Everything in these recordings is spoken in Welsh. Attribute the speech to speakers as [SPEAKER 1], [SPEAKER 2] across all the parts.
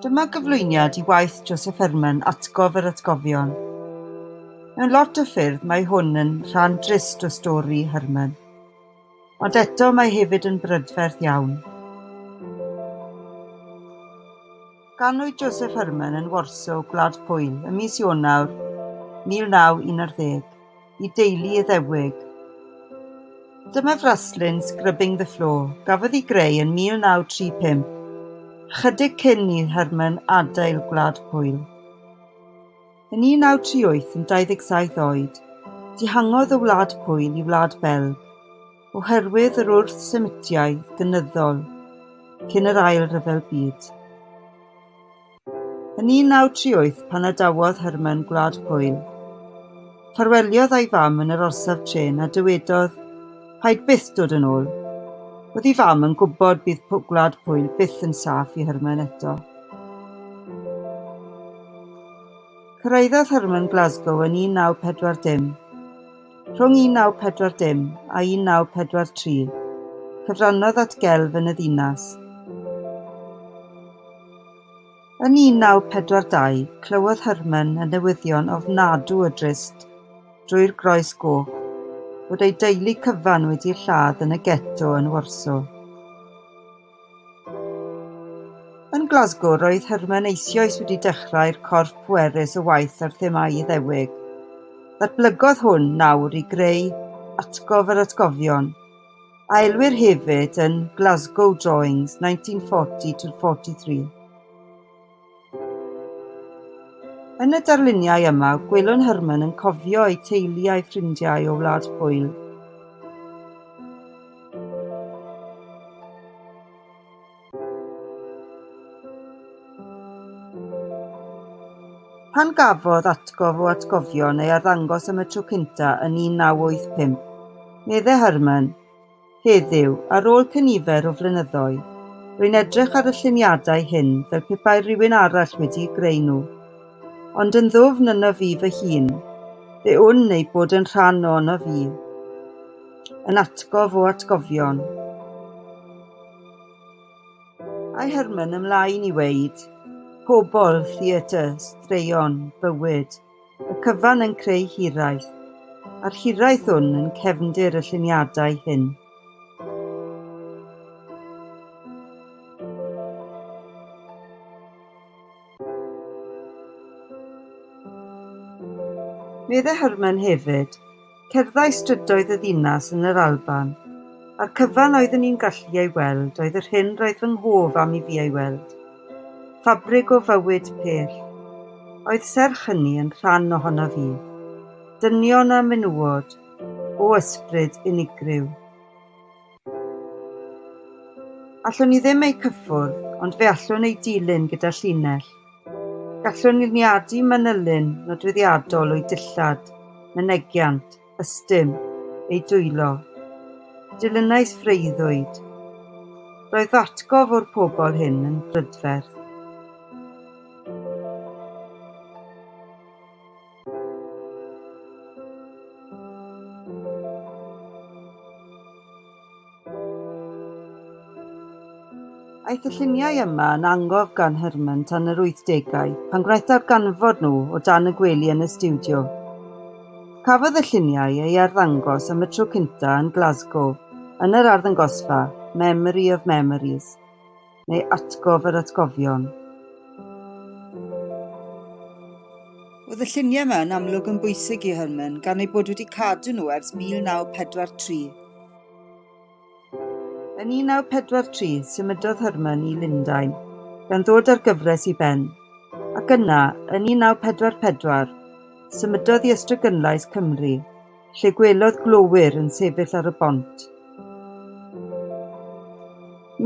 [SPEAKER 1] Dyma gyflwyniad i waith Joseph Herman, Atgof yr Atgofion. Mewn lot o ffyrdd mae hwn yn rhan drist o stori Herman. Ond eto mae hefyd yn brydferth iawn. Ganwyd Joseph Herman yn Warsaw, Gwlad Pwyl, ym mis Ionawr 1911, i deulu Iddewig. Dyma fraslun Scrubbing the Floor, gafodd ei greu yn 1935, ychydig cyn i Herman adael Gwlad Pwyl. Yn 1938, yn 27 oed, dihangodd o Wlad Pwyl i Wlad Belg, oherwydd yr wrth-Semitiaeth gynyddol cyn yr Ail Ryfel Byd. Yn 1938, pan adawodd Herman Gwlad Pwyl, ffarweliodd â'i fam yn yr orsaf trên a dywedodd, Paid byth dod yn ôl. Roedd ei fam yn gwybod bydd Gwlad Pwyl byth yn saff i Herman eto. Cyrhaeddodd Herman Glasgow yn 1940. Rhwng 1940 a 1943, cyfrannodd at gelf yn y ddinas. Yn 1942, clywodd Herman y newyddion ofnadw o drist drwy'r Groes Goch bod ei deulu cyfan wedi'u lladd yn y ghetto yn Warsaw. Yn Glasgow roedd Herman eisoes wedi dechrau'r corff pwerus o waith ar themâu Iddewig. Ddatblygodd hwn nawr i greu Atgof yr Atgofion, a elwir hefyd yn Glasgow Drawings 1940-43. Yn y darluniau yma, gwelwn Herman yn cofio ei teulu a'i ffrindiau o Wlad Pwyl. Pan gafodd atgof o atgofion ei arddangos am y tro cyntaf yn 1985, meddai Herman, Heddiw, ar ôl cynifer o flynyddoedd, rwy'n edrych ar y lluniadau hyn fel pe bai rhywun arall wedi'u greu nhw. Ond yn ddwfn ynof fi fy hun, fe wn eu bod yn rhan ohonof fi. Yn atgof o atgofion. Ae Herman ymlaen i weud, Pobl, theatr, straeon, bywyd, y cyfan yn creu hiraeth, a'r hiraeth hwn yn cefndir y lluniadau hyn. Meddai Herman hefyd, Cerddai strydoedd y ddinas yn yr Alban, a'r cyfan oeddwn i'n gallu ei weld oedd yr hyn roedd fy nghof am i fi ei weld. Ffabrig o fywyd pell. Oedd serch hynny yn rhan ohonof i. Dynion a menywod, o ysbryd unigryw. Allwn ni ddim eu cyffwrdd, ond fe allwn eu dilyn gyda llinell. Gallwn luniadu manylyn nodweddiadol o'u dillad, mynegiant, ystum, eu dwylo. Dilynais freuddwyd. Roedd fy atgof o'r pobl hyn yn brydferth. Aeth y lluniau yma yn angof gan Herman tan yr wythdegau, pan gwnaeth darganfod nhw o dan y gwely yn y stiwdio. Cafodd y lluniau ei arddangos am y tro cyntaf yn Glasgow, yn yr arddangosfa Memory of Memories, neu Atgof yr Atgofion. Oedd y lluniau yma yn amlwg yn bwysig i Herman gan ei bod wedi cadw nhw ers 1943. Yn 1943, symudodd Herman i Lundain, gan ddod â'r gyfres i ben, ac yna, yn 1944, symudodd i Ystradgynlais, Cymru, lle gwelodd glowyr yn sefyll ar y bont.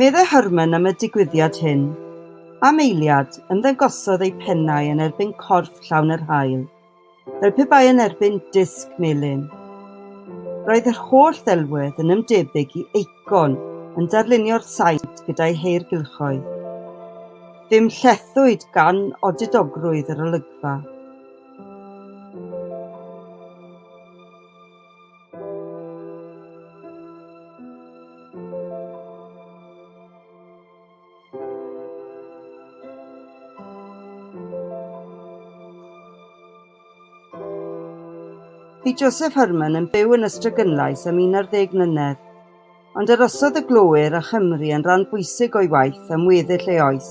[SPEAKER 1] Meddai Herman am y digwyddiad hyn, Am eiliad, ymddangosodd eu pennau yn erbyn corff llawn yr haul. Fel pe bai yn erbyn disg melyn. Roedd yr holl ddelwedd yn ymdebyg i eicon yn darlunio'r saint gyda'i heirgylchoedd. Fe'm llethwyd gan odidogrwydd yr olygfa. Bu Josef Herman yn byw yn Ystradgynlais am 11 mlynedd, ond arhosodd y glowyr a Chymru yn rhan bwysig o'i waith am weddill ei oes.